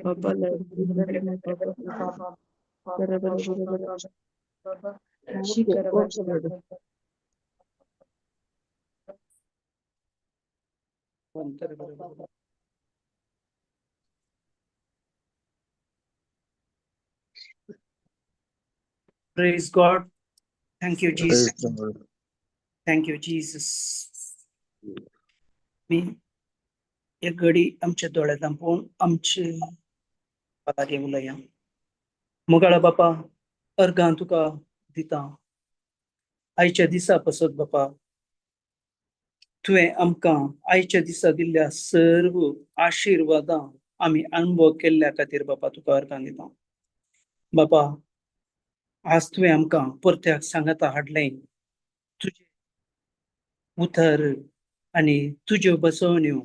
Okay, okay, madam. Praise God. Thank you, Jesus. Praise the Lord. Thank you, Jesus. मी एक घडी आमच्या दोळ्यांत पळोवन आमचे लागीं उलया. मोगाळा बापा, अर्गां तुका दिता आयच्या दिसा पसत. बापा, तुवें आमकां आयच्या दिसा दिल्ल्या सर्व आशिर्वादां आमी अनुभव केल्ल्या खातीर बापा तुका अर्गां दिता. बापा, आज तुवें आमकां परत्याक सांगाता हाडलें. तुजें उतर आनी तुज्यो बसवण्यो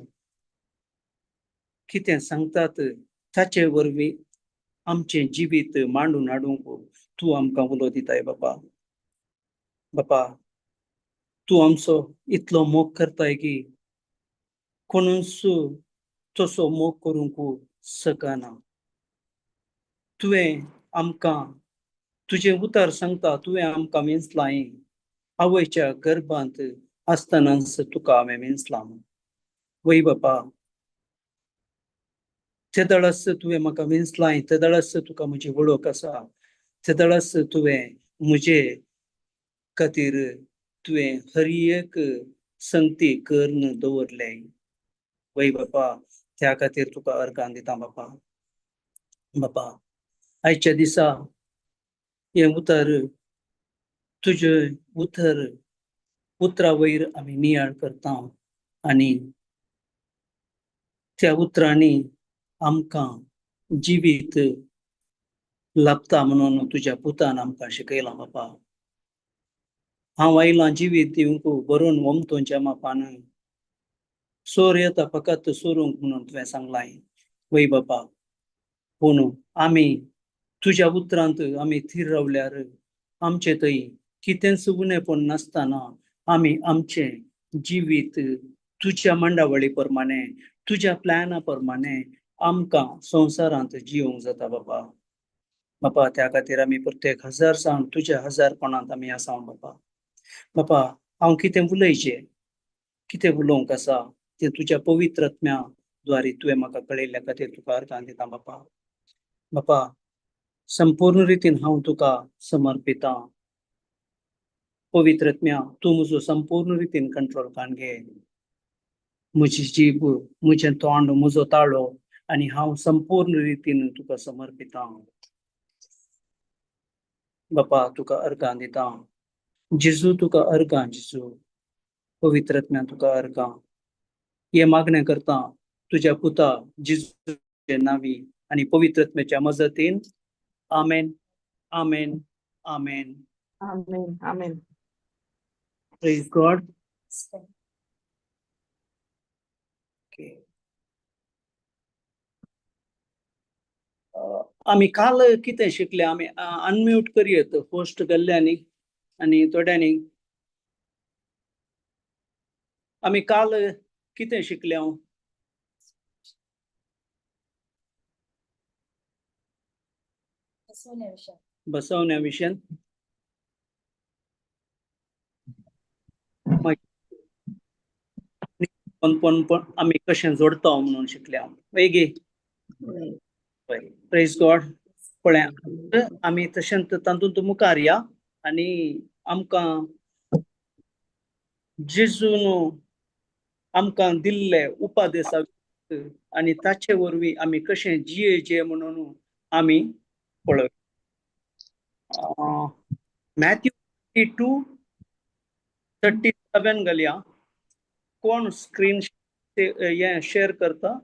कितें सांगतात ताचे वरवीं आमचें जिवीत मांडून हाडूंक तूं आमकां उलो दिताय. बापा, बापा, तूं आमचो इतलो मोग करताय की कोणूच तसो मोग करूंक शकना. तुवें आमकां, तुजें उतर सांगता, तुवें आमकां वेंचलां. आवयच्या गर्भांत आसतनाच तुका हांवें वेंचलां. वय बापा, तेदळाच तुवें म्हाका वेंचलां, तेदळाच तुका म्हजी वळख आसा, तेदळाच तुवें म्हजे खातीर तुवें हर एक संगती करून दवरलें. वय बापा, त्या खातीर तुका अर्गां दिता. बापा, बापा, आयच्या दिसा हें उतर, तुजें उतर, उतरा वयर आमी नियाळ करता आनी त्या उतरांनी आमकां जिवीत लाभता म्हणून तुज्या पुतान आमकां शिकयलां. बापा, हांव आयलां जिवीत दिवंक बरोवन वमतोंच्या मापान, चोर येता फकत चोरूंक म्हणून तुवें सांगलां. वय बापा, पूण आमी तुज्या उतरांत आमी थीर रावल्यार आमचे थंय कितेंच उणेपण नासतना आमी आमचें जिवीत तुज्या मांडावळी प्रमाणे, तुज्या प्लॅना प्रमाणे आमकां संवसारांत जियोंक जाता. बाबा, बापा, त्या खातीर आमी प्रत्येक हजार जावन तुज्या हजारपणांत आमी आसा. बापा, बापा, हांव कितें उलयचें, कितें उलोवंक आसा तें तुज्या पवित्र आत्म्या द्वारे तुवें म्हाका कळयल्ल्या खातीर तुका अर्गां दिता. बापा, बापा, संपूर्ण रितीन हांव तुका समर्पितां. पवित्र आत्म्या, तूं म्हजो संपूर्ण रितीन कंट्रोल कान घे. म्हजी जीब, म्हजें तोंड, म्हजो ताळो आनी हांव संपूर्ण रितीन तुका समर्पितां. बापा, तुका अर्गां दिता. जेजू, तुका अर्गां. जेजू, पवित्र आत्म्या, तुका अर्गां. हे मागणें करता तुज्या पुता जेजूचे नांवी आनी पवित्र आत्म्याच्या मजतीन. आमेन, आमेन, आमेन. आमेन, आमेन. Praise God. Okay. आमी काल कितें शिकले? आमी अनम्यूट करयत होस्ट गेल्ल्यांनी आनी थोड्यांनी. आमी काल कितें शिकले हांव? बसवण्या विशयान. मागीर पण पण आमी कशें जोडता म्हणून शिकले हांव. वय प्रेज गॉड. पळया, आमी तशेंच तातूंत मुखार या आनी आमकां जेजून आमकां दिल्ले उपादेसा आनी ताचे वरवीं आमी कशें जियेचें म्हणून आमी पळोवया. मॅथ्यू 2:37 घालया. कोण स्क्रीन हें शेअर करता?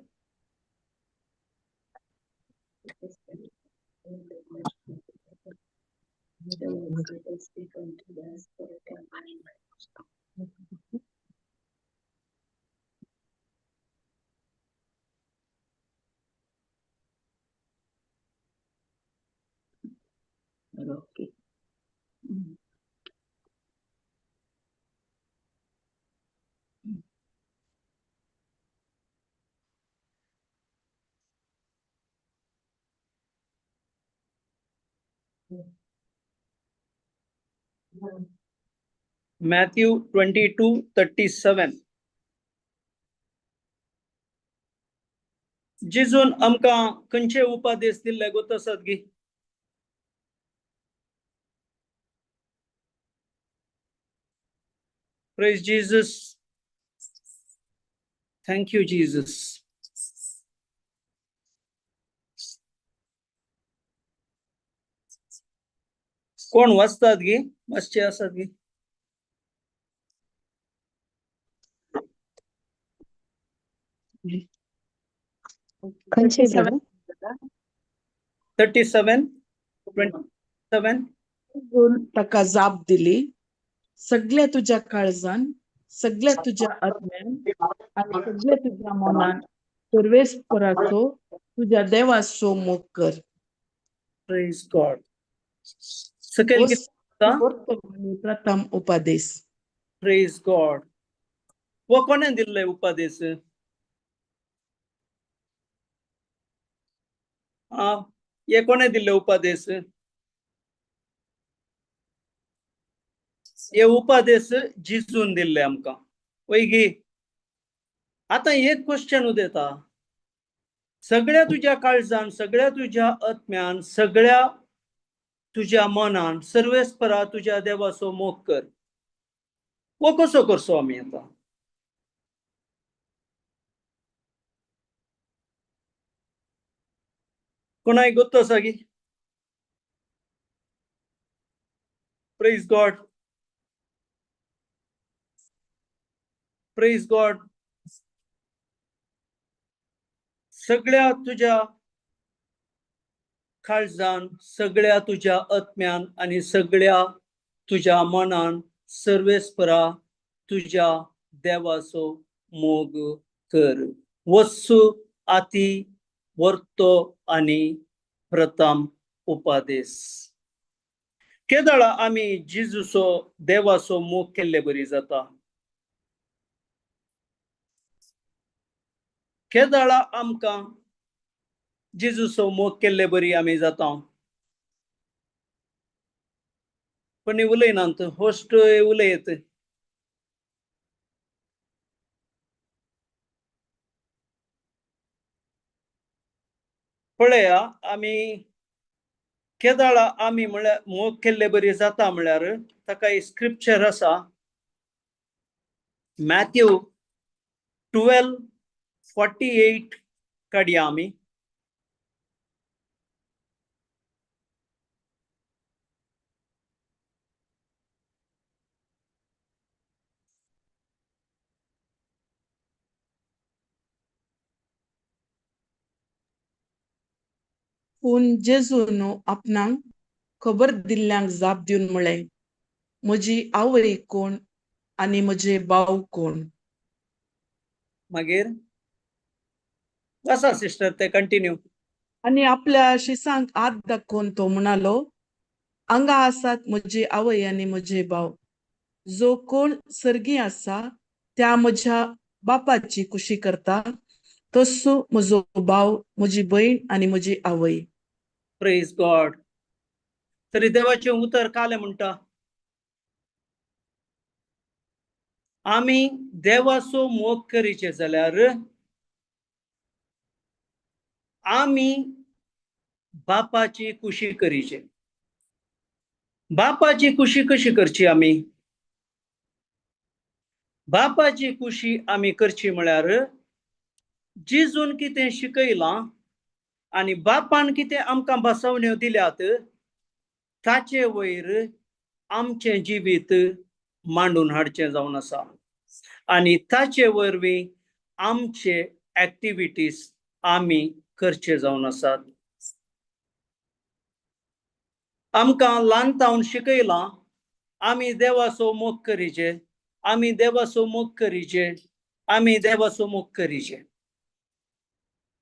Okay. Matthew 22:37. जेजून आमकां खंयचे उपादेश दिल्ले गोत आसात गी? Praise Jesus. Thank you Jesus. कोण वाचतात गी? वाचचे आसात गी? खंयचे brother? 37, 27. ताका जाप दिली, सगळ्या तुज्या काळजान, सगळ्या तुज्या आत्म्यान आनी सगळ्या तुज्या मनान सर्वेस्पराचो तुज्या देवाचो मोग कर. प्रेज गॉड. सकयल हो कितें आसा? सर्वोत्तम प्रथम उपदेश. प्रेज गॉड. हो कोणें दिल्ले उपादेश? आं, हे कोणें दिल्ले उपादेश? हे उपादेश जिजून दिल्ले आमकां, वय गी? आतां एक क्वेश्चन उदेता, सगळ्या तुज्या काळजान, सगळ्या तुज्या आत्म्यान, सगळ्या तुज्या मनान सर्वेस्परा तुज्या देवाचो मोग कर, हो कसो करचो आमी आतां? कोणाक गोत्तो आसा की? Praise God, praise God. सगळ्या तुज्या काळजान, सगळ्या तुज्या आत्म्यान आनी सगळ्या तुज्या मनान सर्वेस्परा तुज्या देवाचो मोग कर. वत्सु आती वर्तो आनी प्रथम उपादेश. केदळा आमी जिजूचो देवाचो मोग केल्ले बरी जाता? केदळा आमकां जिजूचो मोग केल्ले बरी आमी जाता? कोणी उलयनात, होस्ट उलयत. पळया, आमी केदळा आमी म्हळ्यार मोग केल्ले बरी जाता म्हळ्यार ताका एक स्क्रिप्चर आसा, मॅथ्यू 12:48 काडया आमी. पूण जेजून आपणाक खबर दिल्ल्यांक जाप दिवन म्हळें, म्हजी आवय कोण आनी म्हजे भाव कोण? मागीर आसा सिस्टर ते कंटिन्यू. आनी आपल्या शिसांक हात दाखोवन तो म्हणालो, हांगा आसात म्हजी आवय आनी म्हजे भाव. जो कोण सर्गी आसा त्या म्हज्या बापाची कुशी करता तसो म्हजो भाव, म्हजी भयण आनी म्हजी आवय. प्रेज गॉड. तरी देवाचें उतर कालें म्हणटा, आमी देवाचो मोग करीचे जाल्यार आमी बापाची कुशी करीचे. बापाची कुशी कशी करची आमी? बापाची कुशी आमी करची म्हळ्यार जिजून कितें शिकयलां आनी बापान कितें आमकां बसवण्यो दिल्यात ताचे वयर आमचें जिवीत मांडून हाडचें जावन आसा आनी ताचे वरवीं आमचे एक्टिविटीज आमी करचे जावन आसात. आमकां ल्हान तावन शिकयलां आमी देवाचो मोग करीचे, आमी देवाचो मोग करीचे, आमी देवाचो मोग करीचे.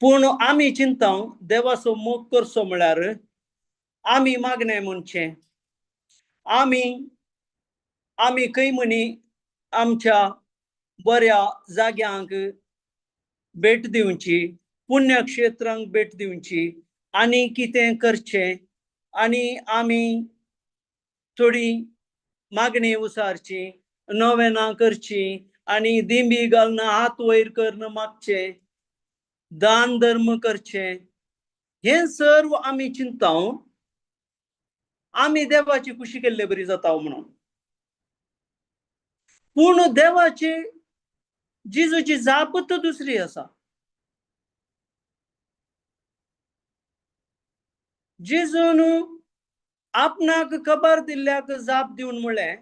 पूण आमी चिंता देवाचो मोग करचो म्हळ्यार आमी मागणें म्हणचें, आमी आमी खंय म्हणी आमच्या बऱ्या जाग्यांक भेट दिवची, पुण्यक्षेत्रांक भेट दिवची आनी कितें करचें आनी आमी थोडी मागणी उसारची, नोवेनां करची आनी दिंबी घालून हात वयर करून मागचें, दान धर्म करचें, हें सर्व आमी चिंता आमी देवाची खुशी केल्ले बरी जाता म्हणून. पूण देवाची जेजूची जापच दुसरी आसा. जेजून आपणाक खबर दिल्ल्याक जाप दिवन म्हणलें,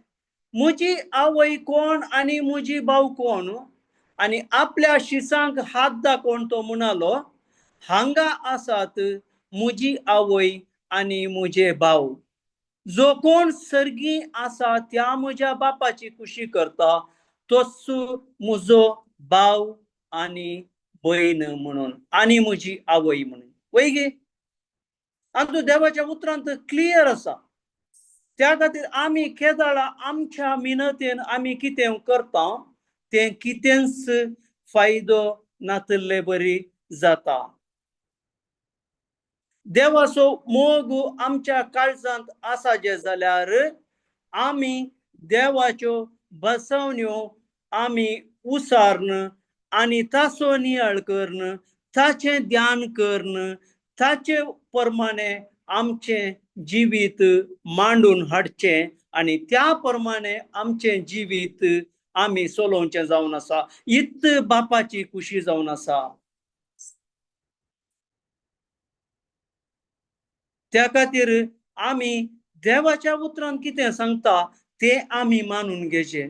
म्हजी आवय कोण आनी म्हजी भाव कोण? आनी आपल्या शिसांक हात दाखोवन तो म्हणालो, हांगा आसात म्हजी आवय आनी म्हजे भाव. जो कोण सर्गी आसा त्या म्हज्या बापाची खुशी करता तोच म्हजो भाव आनी भयण म्हणून आनी म्हजी आवय म्हणून. वय गे? आनी तूं देवाच्या उतरांत क्लियर आसा. त्या खातीर आमी केदाळा आमच्या मिनतेन आमी कितें करता तें कितेंच फायदो नातिल्ले बरी जाता. देवाचो मोग आमच्या काळजांत आसा जे जाल्यार आमी देवाच्यो बसवण्यो आमी उसारण आनी ताचो नियाळ करून, ताचें ध्यान करून, ताचे प्रमाणे आमचें जिवीत मांडून हाडचें आनी त्या प्रमाणे आमचें जिवीत आमी चलोवचें जावन आसा. इत बापाची खुशी जावन आसा. त्या खातीर आमी देवाच्या उतरान कितें सांगता तें आमी मानून घेवचें.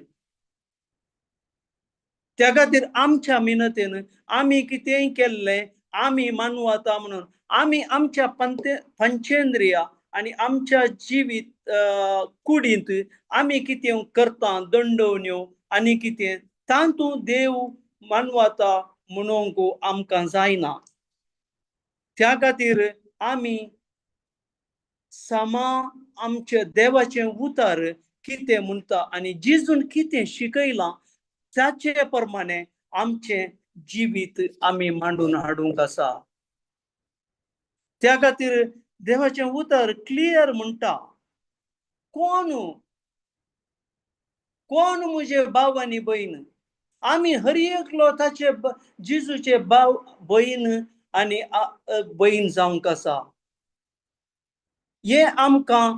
त्या खातीर आमच्या मिनतेन आमी कितेंय केल्लें आमी मानवता म्हणून आमी आमच्या पंचेंद्रिया आनी आमच्या जिवीत कुडींत आमी कितें करता दंडवण्यो आनी कितें तातूंत देव मानवता म्हणूंक आमकां जायना. त्या खातीर आमी समा आमच्या देवाचें उतर कितें म्हणटा आनी जेजून कितें शिकयलां ताचे प्रमाणे आमचें जिवीत आमी मांडून हाडूंक आसा. त्या खातीर देवाचें उतर क्लियर म्हणटा, कोण कोण म्हजे भाव आनी भयण? आमी हर एकलो ताचे जेजूचे भाव भयण आनी भयण जावंक आसा. हें आमकां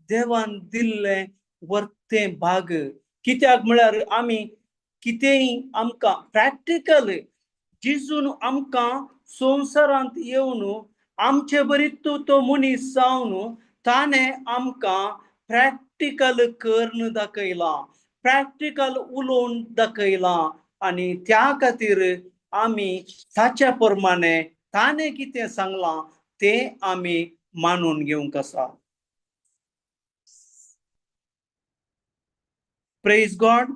देवान दिल्लें वर्तें भाग. कित्याक म्हळ्यार आमी कितेंय आमकां प्रॅक्टिकल जेजून आमकां संवसारांत येवन आमचे बरी तो मनीस जावन ताणें आमकां प्रॅक्टिकल करून दाखयलां, प्रॅक्टिकल उलोवन दाखयलां आनी त्या खातीर आमी ताच्या प्रमाणे ताणें कितें सांगलां तें आमी मानून घेवंक आसा. Praise God,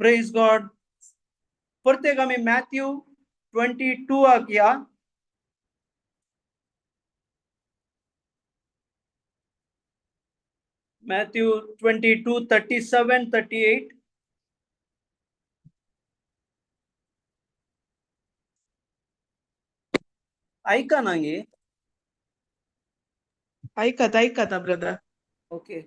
praise God. प्रत्येक आमी मॅथ्यू 22 या. मॅथ्यू 22 37 38. ऐका ना गे? ऐकत ऐकता brother. Okay.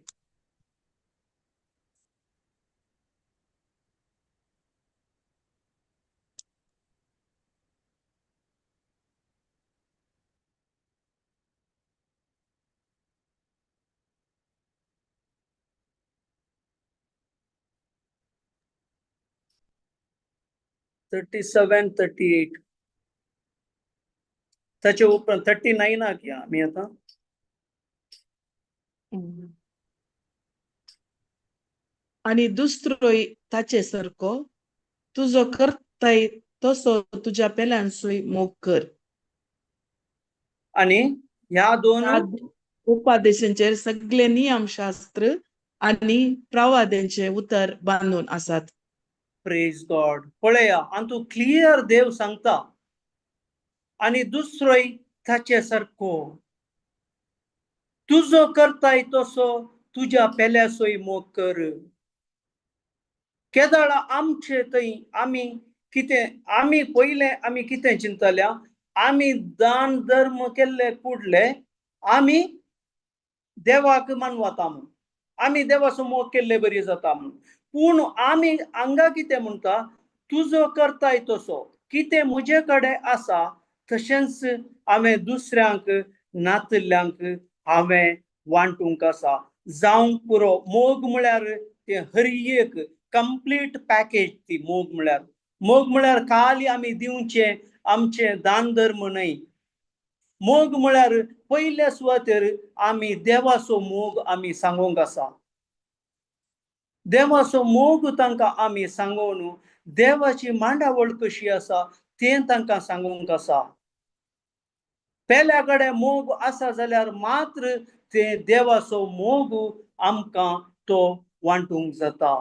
37 38. ताचे उपरांत 39 या आमी आतां. आनी दुसरोय ताचे सारको तुजो करताय तसो तुज्या पेल्यांसूय मोग कर. आनी ह्या दोन उपादेशांचेर सगळे नियमशास्त्र आनी प्रवाद्यांचे उतर बांदून आसात. प्रेज गॉड. पळया आनी तूं क्लियर देव सांगता आनी दुसरोय ताचे सारको तुजो करताय तसो तुज्या पेल्यासोय मोग कर. केदाळा आमचे थंय आमी कितें आमी पयलें आमी कितें चिंतल्या, आमी दान धर्म केल्ले कुडले आमी देवाक मानवता म्हूण, आमी देवाचो मोग केल्ले बरी जाता म्हूण. पूण आमी हांगा कितें म्हणटा, तुजो करताय तसो कितें म्हजे कडेन आसा तशेंच हांवें दुसऱ्यांक नातल्ल्यांक हांवें वांटूंक आसा. जावंक पुरो. मोग म्हळ्यार तें हर एक कंप्लीट पॅकेज. ती मोग म्हळ्यार, मोग म्हळ्यार खाली आमी दिवचें आमचें दान धर्म न्हय. मोग म्हळ्यार पयल्या सुवातेर आमी देवाचो मोग आमी सांगूंक आसा. देवाचो मोग तांकां आमी सांगून देवाची मांडावळ कशी आसा तें तांकां सांगूंक आसा. पेल्या कडेन मोग आसा जाल्यार मात्र ते देवाचो मोग आमकां तो वांटूंक जाता.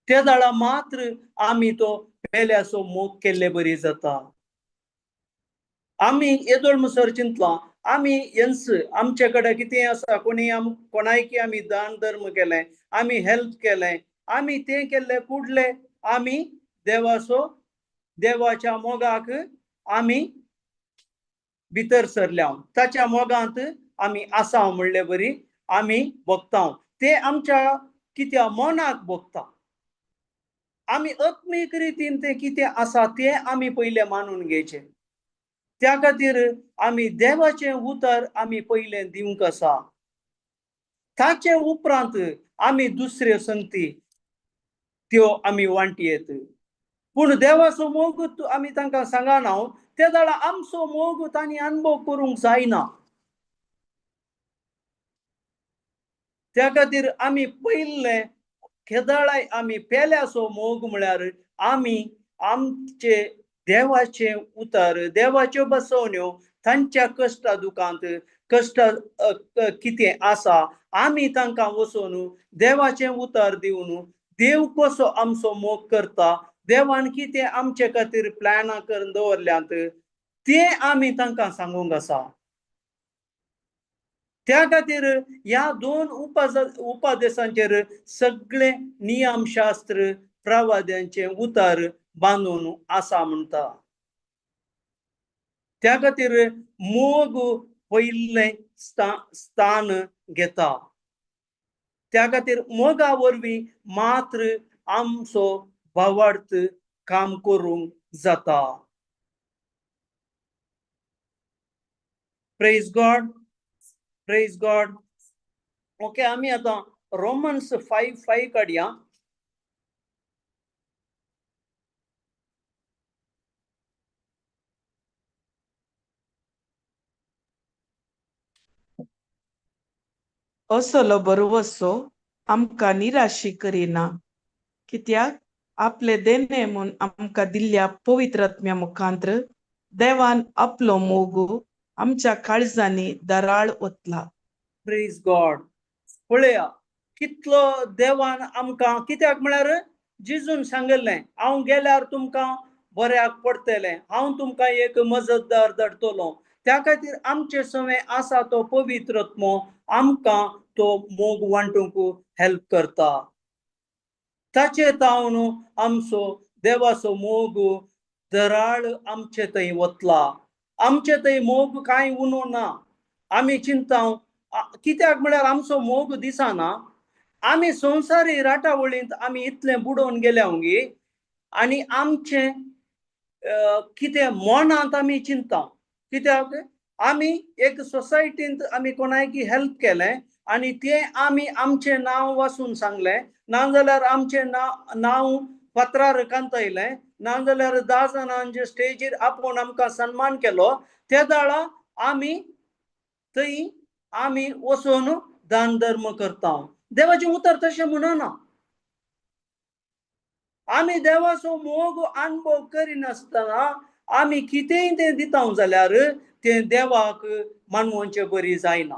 ते वेळा मात्र आमी तो पेल्याचो मोग केल्ले बरी जाता. आमी येदोळ मुसर चिंतलां, आमी एन्स आमचे कडेन कितें आसा, कोणी कोणायकी आमी दान धर्म केलें, आमी हेल्प केलें, आमी तें केल्लें कुडले आमी देवाचो देवाच्या मोगाक आमी भितर सरल्या, ताच्या मोगांत आमी आसा म्हणले बरी आमी भोगता. ते आमच्या कित्या मनाक भोगता. आमी आत्मीक रितीन तें कितें आसा तें आमी पयलें मानून घेवचें. त्या खातीर आमी देवाचें उतर आमी पयलें दिवंक आसा. ताचे उपरांत आमी दुसऱ्यो संगती त्यो आमी वांटयेत. पूण देवाचो मोग आमी तांकां सांगना, ते जाल्यार आमचो मोग तांणी अनुभव करूंक जायना. त्या खातीर आमी पयलें केदळाय आमी पेल्याचो मोग म्हळ्यार आमी आमचे देवाचें उतर, देवाच्यो बसवण्यो, तांच्या कश्टा दुकांत कश्ट कितें आसा आमी तांकां वचून देवाचें उतर दिवन देव कसो आमचो मोग करता, देवान कितें आमचे खातीर प्लॅनां करून दवरल्यांत तें आमी तांकां सांगूंक आसा. त्या खातीर ह्या दोन उपादेशांचेर सगळे नियमशास्त्र प्रवाद्यांचें उतर बांदून आसा म्हणटा. त्या खातीर मोग पयलें स्थान घेता. त्या खातीर मोगा वरवीं मात्र आमचो भावार्थ काम करूंक जाता. Praise God, praise God. Okay, आमी आतां रोमन्स 5:5 काडया. असलो बरवसो आमकां निराशी करिना, कित्याक आपले देणे म्हूण आमकां दिल्ल्या पवित्र आत्म्या मुखांत्र देवान आपलो मोग आमच्या काळजांनी दराळ ओतला. प्रेज गॉड. पळया कितलो देवान आमकां, कित्याक म्हळ्यार जेजून सांगिल्लें, हांव गेल्यार तुमकां बऱ्याक पडटलें, हांव तुमकां एक मजतदार धाडटलो. त्या खातीर आमचे सवें आसा तो पवित्र आत्मो आमकां तो मोग वांटूंक हेल्प करता. ताचे तावन आमचो देवाचो मोग दराळ आमचे थंय वतला. आमचे थंय मोग कांय उणो ना. आमी चिंता कित्याक म्हळ्यार आमचो मोग दिसना. आमी संवसारी राटावळींत आमी इतलें बुडोवन गेल्या गी आनी आमचें कितें मनांत आमी चिंता. कित्याक आमी एक सोसायटींत आमी कोणायकी हेल्प केलें आनी तें आमी आमचें नांव वाचून सांगलें, नाजाल्यार आमचें नांव पत्रार कांतयलें, नाजाल्यार 10 जाणांचे स्टेजीर आपोवन आमकां सन्मान केलो, ते दाळा आमी थंय आमी वचून दान धर्म करता. देवाचें उतर तशें म्हणना. आमी देवाचो मोग अनुभव करिनासतना आमी कितेंय तें दिता जाल्यार तें देवाक मानवचे बरी जायना.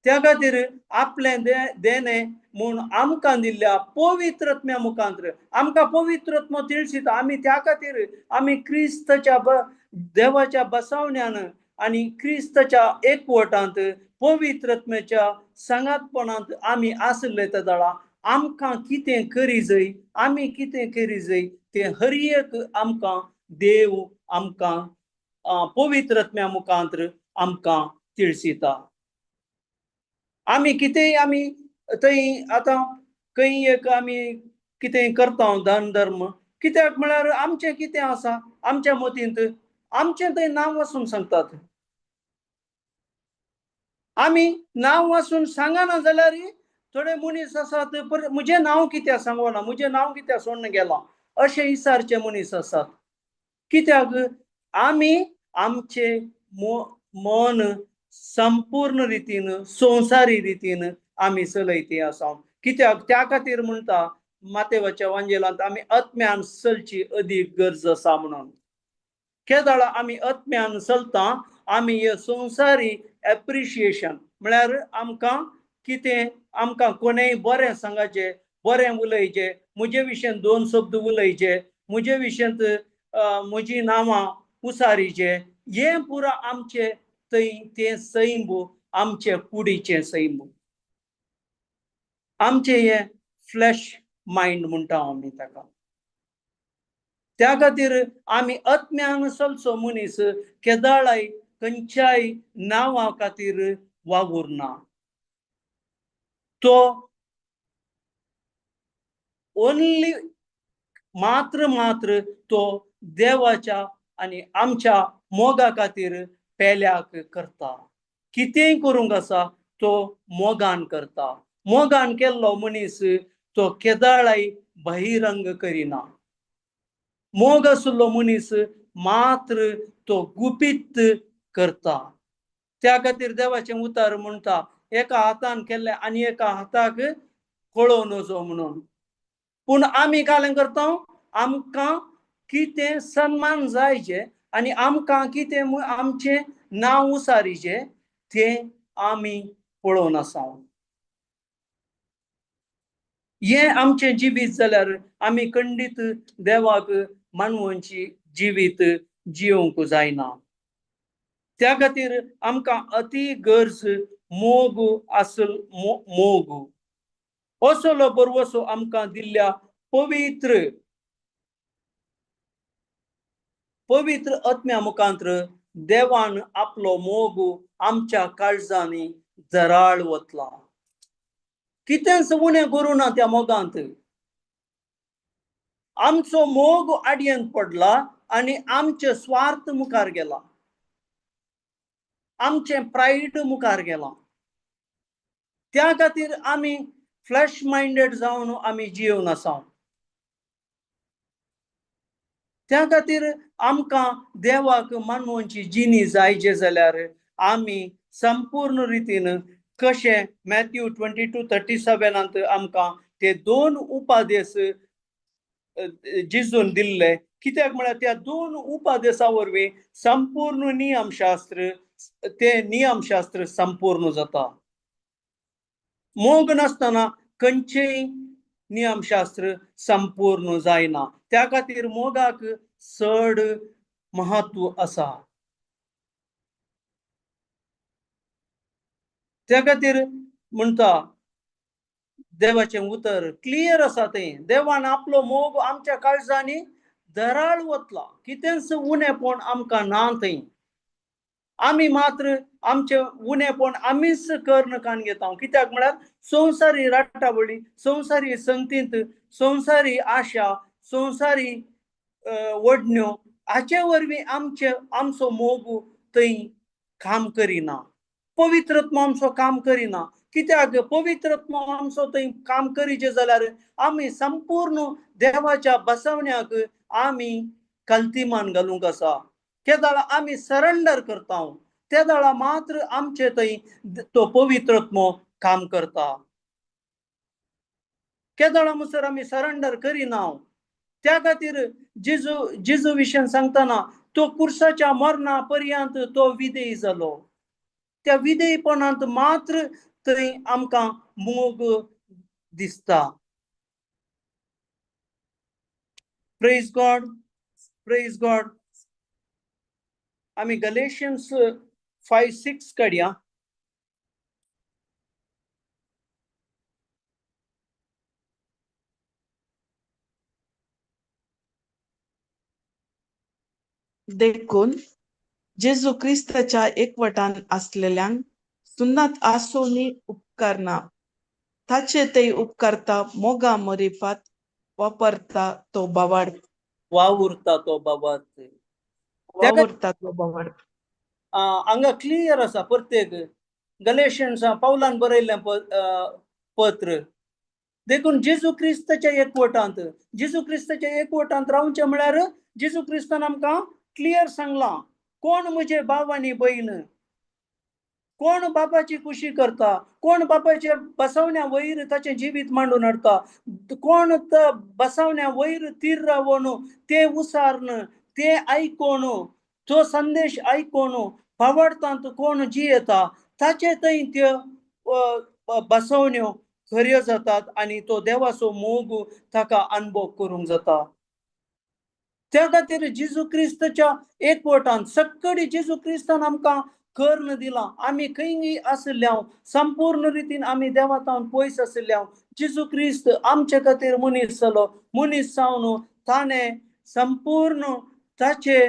त्या खातीर आपलें देणें म्हूण आमकां दिल्ल्या पवित्र आत्म्या मुखांत्र आमकां पवित्र आत्मो तिळशीता. आमी त्या खातीर आमी क्रिस्ताच्या देवाच्या बसवण्यान आनी क्रिस्ताच्या एकवटांत पवित्र आत्म्याच्या सांगातपणांत आमी आसले त्या दळा आमकां कितें करी जाय, आमी कितें करी जाय तें हर एक आमकां देव आमकां पवित्र आत्म्या मुखांत्र आमकां तिळसिता. आमी कितेंय आमी थंय आतां खंय एक आमी कितें करता दान धर्म, कित्याक म्हळ्यार आमचें कितें आसा आमच्या मतींत आमचें थंय नांव वाचून सांगतात. आमी नांव वाचून सांगना जाल्यार थोडे मनीस आसात म्हजें नांव कित्याक सांगना, म्हजें नांव कित्याक सोडून गेलां अशें विचारचे मनीस आसात. कित्याक आमी आमचे मन संपूर्ण रितीन संवसारी रितीन आमी चलयती आसा. कित्याक त्या खातीर म्हणटा मातेवाच्या वांजेलांत आमी आत्म्यान चलची अदीक गरज आसा म्हणून. केदाळा आमी आत्म्यान चलता आमी हे संवसारी एप्रिशिएशन म्हळ्यार आमकां कितें आमकां कोणेय बरें सांगाचें, बरें उलयचें, म्हजे विशयांत दोन शब्द उलयचे, म्हजे विशयांत म्हजी नांवां उसारीचे, हें पुरा आमचें थंय तें सैम आमचे कुडीचें सैम, आमचें हें फ्लॅश मायंड म्हणटा आमी ताका. त्या खातीर आमी आत्म्यान चलचो मनीस केदाळाय खंयच्याय नांवा खातीर वावुरना, तो ओनली मात्र मात्र तो देवाच्या आनी आमच्या मोगा खातीर पेल्याक करता. कितेंय करूंक आसा तो मोगान करता. मोगान केल्लो मनीस तो केदाळाय बहिरंग करिना. मोग आशिल्लो मनीस मात्र तो गुपीत करता. त्या खातीर देवाचें उतर म्हणटा एका हातान केल्लें आनी एका हाताक कळोवं नजो म्हणून. पूण आमी कालें करता, आमकां कितें सन्मान जायचे आनी आमकां कितें आमचें नांव उसारीचें तें आमी पळोवन आसा. हें आमचें जिवीत जाल्यार आमी खंडीत देवाक मानवांची जिवीत जियोवंक जायना. त्या खातीर आमकां अती गरज मोग आसल, मोग असलो बरवसो आमकां दिल्ल्या पवित्र पवित्र आत्म्या मुखांत्र देवान आपलो मोग आमच्या काळजांनी जराळ वतला. कितेंच उणें करूं ना त्या मोगांत. आमचो मोग आडयेन पडला आनी आमचे स्वार्थ मुखार गेला, आमचें प्रायड मुखार गेलां. त्या खातीर आमी फ्लॅश मायंडेड जावन आमी जियोवन आसा. त्या खातीर आमकां देवाक मानवची जिणी जायचे जाल्यार आमी संपूर्ण रितीन कशें मॅथ्यू 22:37 आमकां ते दोन उपादेश जिजून दिल्ले. कित्याक म्हळ्यार त्या दोन उपादेसा वरवीं संपूर्ण नियमशास्त्र ते नियमशास्त्र संपूर्ण जाता. मोग नासतना खंयचेय नियमशास्त्र संपूर्ण जायना. त्या खातीर मोगाक चड महत्व आसा. त्या खातीर म्हणटा देवाचें उतर क्लियर आसा तें. देवान आपलो मोग आमच्या काळजांनी दराळ वतला, कितेंच उणेपण आमकां ना थंय. आमी मात्र आमचें उणेपण आमीच कर्ण कान घेता. कित्याक म्हळ्यार संवसारी राटावळी, संवसारी संगतींत, संवसारी आशा, संवसारी वडण्यो हाचे वरवीं आमचे आमचो मोग थंय काम करिना. पवित्रत्व आमचो काम करिना. कित्याक पवित्रत्व आमचो थंय काम करीचे जाल्यार आमी संपूर्ण देवाच्या बसवण्याक आमी कल्तिमान घालूंक आसा. तेदाळा आमी सरेंडर करता, तेदाळा मात्र आमचे थंय तो पवित्रत्व काम करता. केदाळा मुसर आमी सरेंडर करिना. त्या खातीर जेजू जेजू विशयान सांगतना तो कुर्साच्या मरणा पर्यंत तो विधेयी जालो. त्या विधेयपणांत मात्र थंय आमकां मोग दिसता. Praise God, praise God. आमी गलेशियन्स 5:6 काडया. देखून जेजू क्रिस्ताच्या एकवटान आसलेल्यांक सुन्नात आसोनी उपकारना, ताचे ते उपकारता मोगा मरिफात वापरता तो बावाड वावुरता तो बाबात. वावुरता तो बावाड. हांगा क्लियर आसा प्रत्येक गलेशन्स पावलान बरयल्लें पत्र. देखून जेजू क्रिस्ताच्या एकवटांत, जेजू क्रिस्ताच्या एकवटांत रावचें म्हळ्यार जेजू क्रिस्तान आमकां क्लियर सांगलां, कोण म्हजे भाव आनी भयण, कोण बापाची खुशी करता, कोण बापाचे बसवण्या वयर ताचें जिवीत मांडून हाडटा, कोण बसवण्या वयर तीर रावन ते उसारण ते आयकोन तो संदेश आयकोन पावडटांत कोण जियेता ताचे थंय त्यो बसवण्यो खऱ्यो जातात आनी तो देवाचो मोग ताका अनुभव करूंक जाता. त्या खातीर जेजू क्रिस्ताच्या एकवटान सक्कडी जेजू क्रिस्तान आमकां कर्ण दिलां. आमी खंय आशिल्ल्या संपूर्ण रितीन आमी देवा तावन पयस आशिल्ल्या, जेजू क्रिस्त आमचे खातीर मनीस जालो. मनीस जावन ताणें संपूर्ण ताचे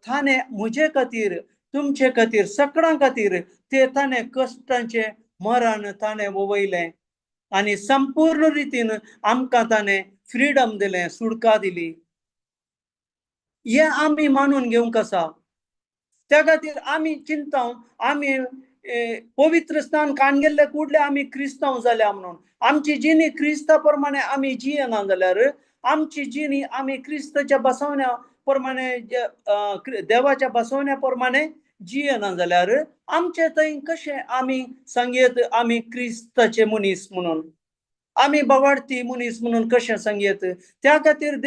ताणें म्हजे खातीर तुमचे खातीर सगळ्यां खातीर ते ताणें कश्टांचें मरण ताणें वयलें आनी संपूर्ण रितीन आमकां ताणें फ्रिडम दिलें, सुटका दिली. हें आमी मानून घेवंक आसा. त्या खातीर आमी चिंता आमी पवित्र स्थान कान गेल्ले कुडले आमी क्रिस्तांव जाल्या म्हणून आमची जिणी क्रिस्ता प्रमाणे आमी जियेना जाल्यार आमची जिणी आमी क्रिस्ताच्या बसवण्या प्रमाणे देवाच्या बसवण्या प्रमाणे जियेना जाल्यार आमचे थंय कशें आमी सांगयत आमी क्रिस्ताचे मनीस म्हणून, आमी बावाडती मनीस म्हणून कशें सांगयत. त्या खातीर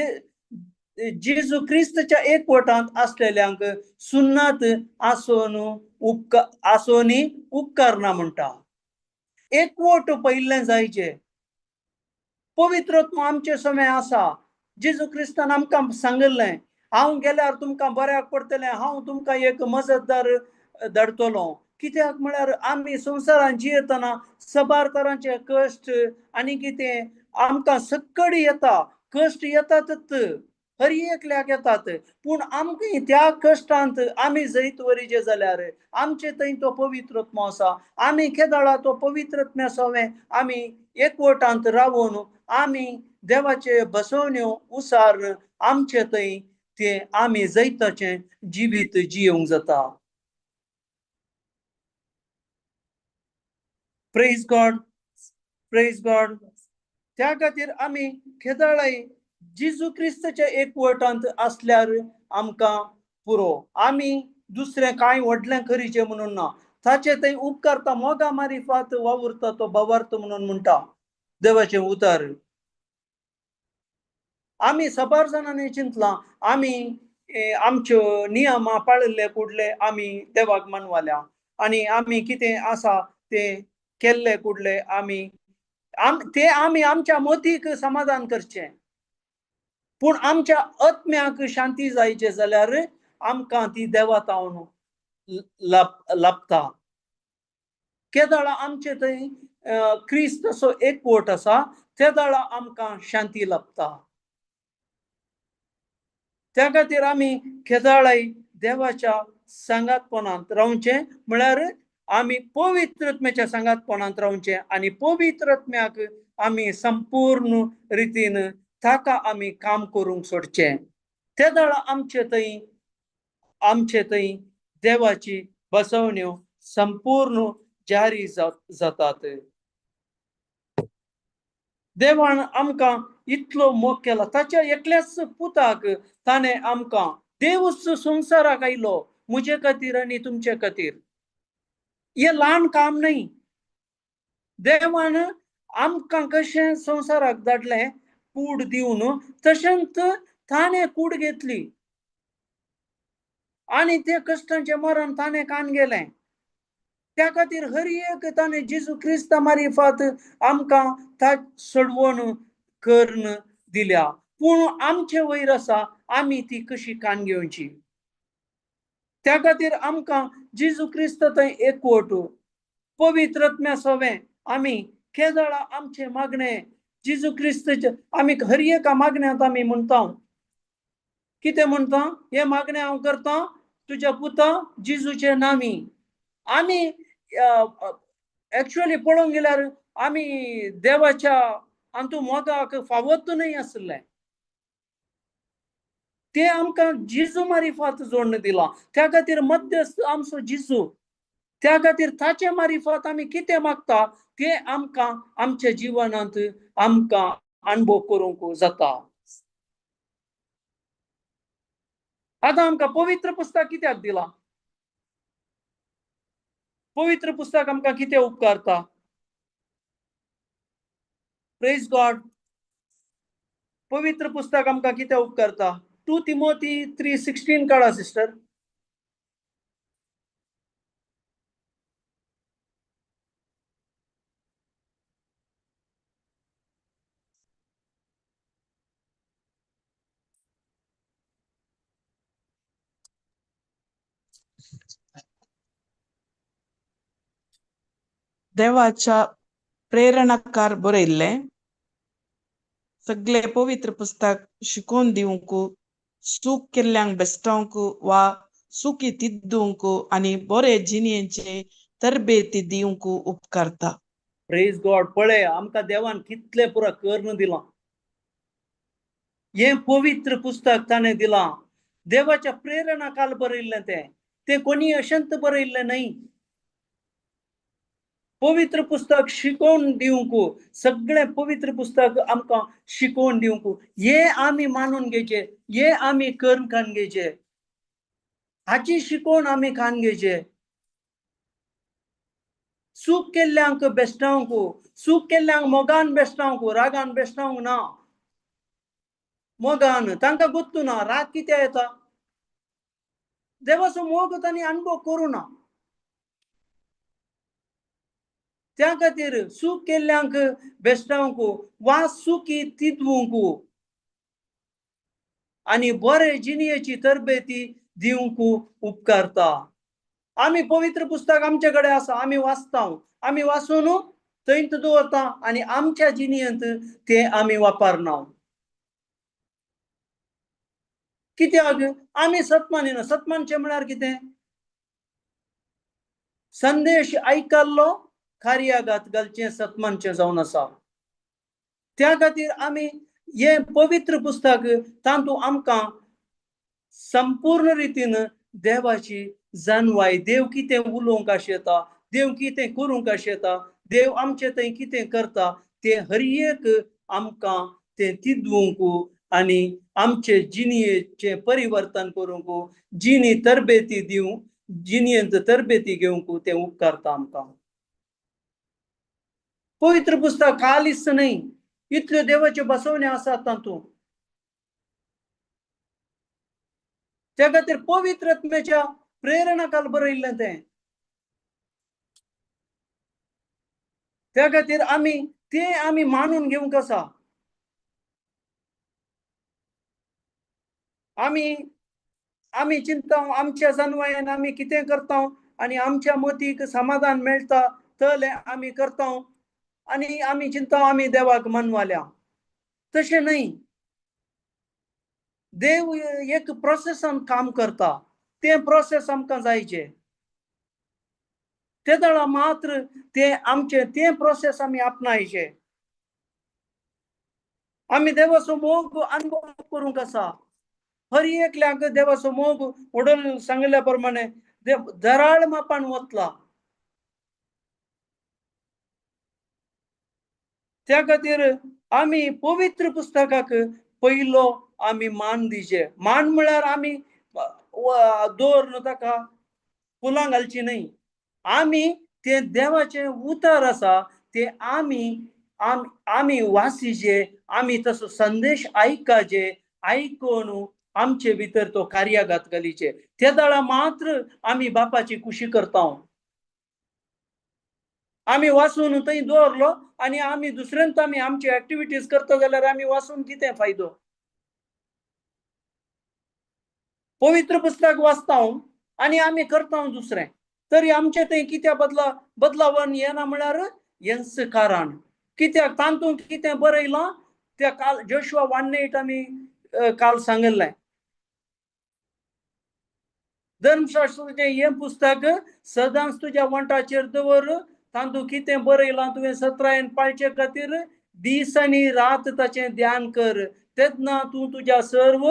जेजू क्रिस्ताच्या एकवटांत आसलेल्यांक सुन्नात आसोन आसोनी उपकारना म्हणटा. एकवट पयिल्लें जायचे. पवित्रत्व आमचे समय आसा. जेजू क्रिस्तान आमकां सांगिल्लें, हांव गेल्यार तुमकां बऱ्याक पडटलें, हांव तुमकां एक मजतदार धाडटलो. कित्याक म्हळ्यार आमी संवसारांत जियेतना सबार तरांचे कश्ट आनी कितें आमकां सक्कडी येता, कश्ट येतातच, हर एकल्याक येतात. पूण आमकां त्या कश्टांत आमी जैत वरीचे जाल्यार आमचे थंय तो पवित्रत्म आसा. आमी केदळा तो पवित्रत्म्या सवें आमी एकवटांत रावून आमी देवाचे बसवण्यो उसार आमचे थंय ते आमी जैताचें जिवीत जियोवंक जाता. Praise God, praise God. त्या खातीर आमी केदळाय जेजू क्रिस्ताच्या एकवटांत आसल्यार आमकां पुरो. आमी दुसरें कांय व्हडलें करीचें म्हणून ना. ताचे थंय उपकारता मोगा मारिफात वावुरता तो बावार्थ म्हणून म्हणटा देवाचें उतर. आमी साबार जाणांनी चिंतलां आमी आमच्यो नियमां पाळिल्ले कुडले आमी देवाक मानवाल्या आनी आमी कितें आसा तें केल्ले कुडले आमी ते आमी आमच्या मतीक समाधान करचें. पूण आमच्या आत्म्याक शांती जायचे जाल्यार आमकां ती देवा तावन लाभता. केदळा आमचे थंय क्रिस्त असो एकवट आसा तेदळा आमकां शांती लाभता. त्या खातीर आमी केदळाय देवाच्या सांगातपणांत रावचें म्हळ्यार आमी पवित्रत्म्याच्या सांगातपणांत रावचें आनी पवित्रत्म्याक आमी संपूर्ण रितीन ताका आमी काम करूंक सोडचें. तेदळा आमचे थंय देवाची बसवण्यो संपूर्ण जारी जातात. देवान आमकां इतलो मोग केला, ताच्या एकल्याच पुताक ताणें आमकां देवूच संवसाराक आयलो म्हजे खातीर आनी तुमचे खातीर. हें ल्हान काम न्हय. देवान आमकां कशें संवसाराक धाडलें कूड दिवन तशेंच ताणें कूड घेतली आनी ते कश्टांचें मरण ताणें कान गेलें. त्या खातीर हर एक ताणें जेजू क्रिस्ता मारिफात आमकां ता सडवण करून दिल्या. पूण आमचे वयर आसा आमी ती कशी कान घेवची. त्या खातीर आमकां जेजू क्रिस्त थंय एकवट पवित्रत्म्या सवें आमी केदळा आमचें मागणें जेजू क्रिस्तचे आमी हर एका मागण्यांत आमी म्हणटा. कितें म्हणटा? हें मागणें हांव करता तुज्या पुता जेजूचे नामी. आमी एक्चुअली पळोवंक गेल्यार आमी देवाच्या अंतू मोगाक फावत न्हय आसलें, ते आमकां जेजू मारिफात जोडून दिलां. त्या खातीर मध्यस्थ आमचो जेजू, त्या खातीर ताचे मारिफात आमी कितें मागता तें आमकां आमच्या जिवनांत आमकां अणभव करूंक जाता. आतां आमकां पवित्र पुस्तक कित्याक दिलां? पवित्र पुस्तक आमकां कितें उपकारता? Praise God. पवित्र पुस्तक आमकां कितें उपकारता? 2 तिमोथी 3:16 काडा सिस्टर. देवाच्या प्रेरणाकार बरयल्लें सगळे पवित्र पुस्तक शिकोवन दिवंक, चूक केल्ल्यांक बेश्टावंक वा चुकी तिद्दूंक आनी बरे जिणेचे तरबेती दिवंक उपकारता. Praise God. पळय आमकां देवान कितलें पुरो करून दिलां, हें पवित्र पुस्तक ताणें दिलां. देवाच्या प्रेरणा काल बरयल्लें तें, तें कोणी अशंत बरयल्लें न्हय. पवित्र पुस्तक शिकोवन दिवंक, सगळें पवित्र पुस्तक आमकां शिकोवन दिवंक, हें आमी मानून घेवचें, हें आमी करून खाण घेवचें, हाची शिकोवन आमी खाण घेवचें. चूक केल्ल्यांक बेश्टावंक, चूक केल्ल्यांक मोगान बेश्टावंक, रागान बेश्टावंक ना, मोगान. तांकां गोत्तू ना राग कित्याक येता, देवाचो मोग तांणी अणभव करूं ना. त्या खातीर चूक केल्ल्यांक बेश्टावंक वा चुकी तिदवंक आनी बरे जिणेची तरबेती दिवंक उपकारता. आमी पवित्र पुस्तक आमचे कडेन आसा, आमी वाचता, आमी वाचून थंयच दवरता आनी आमच्या जिणेंत तें आमी वापरना. कित्याक आमी सत मानिना. सत मानचें म्हळ्यार कितें? संदेश आयकल्लो कार्याघात घालचें सत मानचें जावन आसा. त्या खातीर आमी हें पवित्र पुस्तक तातूंत आमकां संपूर्ण रितीन देवाची जाणवाय, देव कितें उलोवंक आशेता, देव कितें करूंक आशेता, देव आमचे थंय कितें करता तें हर एक आमकां तें तिदवंक आनी आमचे जिणेचें परिवर्तन करूंक, जिणी तरबेती दिवंक, जिणेंत तरबेती घेवंक तें उपकारता आमकां. पवित्र पुस्तक कालीच न्हय, इतल्यो देवाच्यो बसवण्यो आसात तातूंत. त्या खातीर पवित्र आत्म्याच्या प्रेरणा काल बरयल्लें तें. त्या खातीर आमी तें आमी मानून घेवंक आसा. आमी आमी चिंता आमच्या जनवायान आमी कितें करता आनी आमच्या मतीक समाधान मेळटा तलें आमी करता आनी आमी चिंता आमी देवाक मनवाल्या. तशें न्हय, देव एक प्रोसेसान काम करता, तें प्रोसेस आमकां जायचें. ते दळा मात्र तें आमचें तें प्रोसेस आमी आपणायचें. आमी देवाचो मोग अनुभव करूंक आसा. हर एकल्याक देवाचो मोग वडोल सांगिल्ल्या प्रमाणे दराळ मापान वतला. त्या खातीर आमी पवित्र पुस्तकाक पयलो आमी मान दिवचे. मान म्हळ्यार आमी दवर ताका फुलां घालची न्हय, आमी तें देवाचें उतर आसा तें आमी आमी वासीचे, आमी तसो संदेश आयकाचे, आयकून आमचे भितर तो कार्याघात घालीचे. ते दळा मात्र आमी बापाची खुशी करता. आमी वाचून थंय दवरलो आनी आमी दुसऱ्यांत आमी आमच्यो एक्टिविटीज करता जाल्यार आमी वाचून कितें फायदो? पवित्र पुस्तक वाचता आनी आमी करता दुसरें, तरी आमचें थंय कित्या बदलावन येना म्हळ्यार हेंच कारण. कित्याक तातूंत कितें बरयलां त्या काल जोशुआ 1:8 आमी काल सांगिल्लें. धर्मशास्त्राचें हें पुस्तक सदांच तुज्या वंठाचेर दवर, तातूंत कितें बरयलां तुवें सत्रायेन पाळचे खातीर दीस आनी रात ताचें ध्यान कर, तेन्ना तूं तुज्या सर्व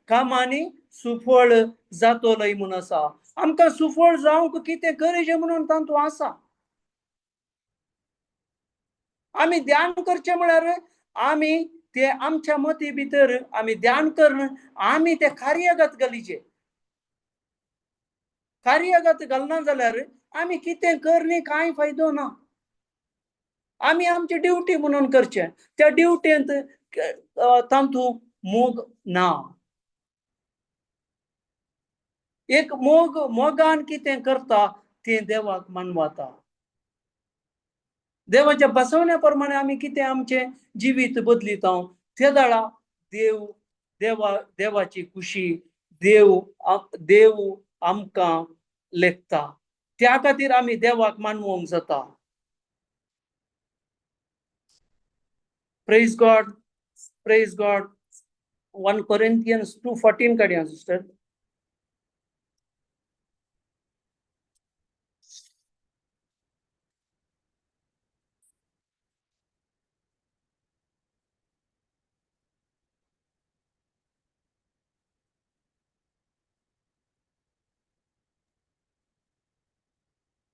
कामांनी सुफळ जातलोय म्हूण आसा. आमकां सुफळ जावंक कितें करचें म्हणून तातूंत आसा. आमी ध्यान करचें म्हळ्यार आमी ते आमच्या मती भितर आमी ध्यान करून आमी ते कार्यगत घालीचे. कार्यगत घालना जाल्यार आमी कितें करणी कांय फायदो ना. आमी आमची ड्युटी म्हणून करचें, त्या ड्युटेंत तातूंत मोग ना. एक मोग, मोगान कितें करता तें देवाक मानवता. देवाच्या बसवण्या प्रमाणे आमी कितें आमचें जिवीत बदलिता ते दाळा देव देवा देवाची खुशी देव देव आमकां लेखता. त्या खातीर आमी देवाक मानवंक जाता. Praise God, praise God. 1 Corinthians 2:14 काडया सिस्टर.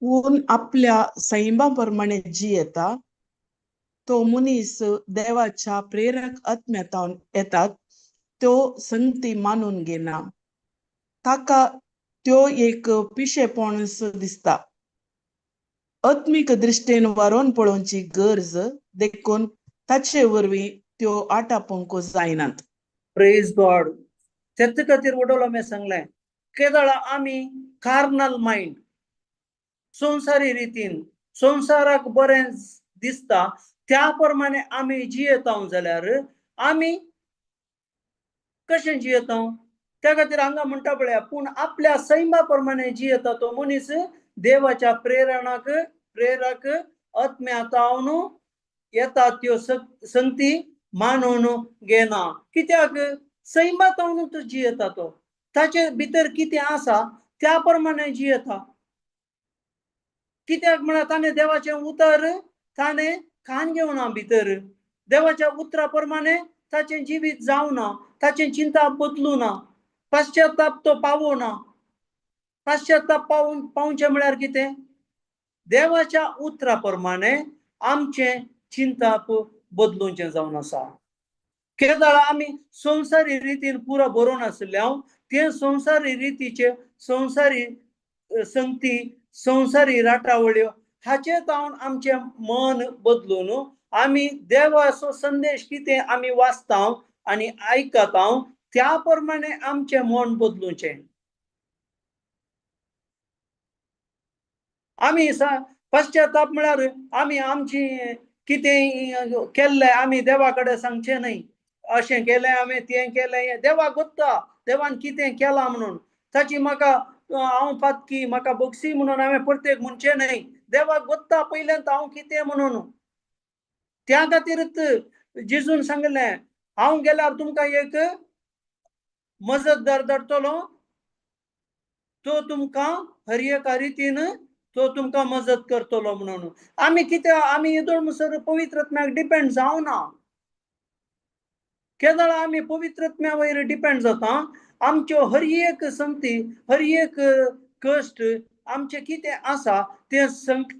पूण आपल्या सैमा प्रमाणे जियेता तो मनीस देवाच्या प्रेरक आत्म्यातावन येतात त्यो संगती मानून घेना, ताका त्यो एक पिशेपणस दिसता. आत्मीक दृश्टीन वारोवन पळोवची गरज देखून ताचे वरवीं त्यो आटापोवंक जायनात. प्रेज गॉड. तेच खातीर वडोलो हांवें सांगलें, केदळा आमी कार्नल मायंड संवसारी रितीन संवसाराक बरें दिसता त्या प्रमाणे आमी जियेता जाल्यार आमी कशें जियेता? त्या खातीर हांगा म्हणटा पळया, पूण आपल्या सैमा प्रमाणे जियेता तो मनीस देवाच्या प्रेरणाक प्रेरक आत्म्यातावन येता त्यो संगती मानून घेना. कित्याक? सैमातावन तो जियेता, तो ताचे भितर कितें आसा त्या प्रमाणे जियेता. कित्याक म्हळ्यार ताणें देवाचें उतर ताणें कान घेवना भितर, देवाच्या उतरा प्रमाणे ताचें जिवीत जावना, ताचें चिंता बदलूना, पश्चाताप तो पावना. पश्चाताप पावचें म्हळ्यार कितें? देवाच्या उतरा प्रमाणे आमचें चिंताप बदलूचें जावन आसा. केदळा आमी संवसारी रितीन पुरो बरोवन आशिल्ले हांव ते संवसारी रितीचे संवसारी संगती संवसारी राटावळ्यो हाचे तावन आमचें मन बदलून आमी देवाचो संदेश कितें आमी वाचता आनी आयकता त्या प्रमाणे आमचें मन बदलुचें. आमी पश्चाताप म्हळ्यार आमी आमची कितें केल्लें आमी देवा कडेन सांगचें न्हय, अशें केलें हांवें तें केलें, देवाक गोत्ता देवान कितें केलां म्हणून ताची म्हाका हांव पातकी म्हाका बोगसी म्हणून हांवें प्रत्येक म्हणचें न्हय. देवाक गोत्ता पयल्यान हांव कितें म्हणून. त्या खातीरच जेजून सांगलें, हांव गेल्यार तुमकां एक मजतदार धाडटलो, तो तुमकां हर एका रितीन तो तुमकां मजत करतलो म्हणून. आमी कितें आमी येदोळ म्हणसर पवित्र आत्म्याक डिपेंड जावना. केदळा आमी पवित्र आत्म्या वयर डिपेंड जाता, आमच्यो हर एक संगती हर एक कश्ट आमचें कितें आसा तें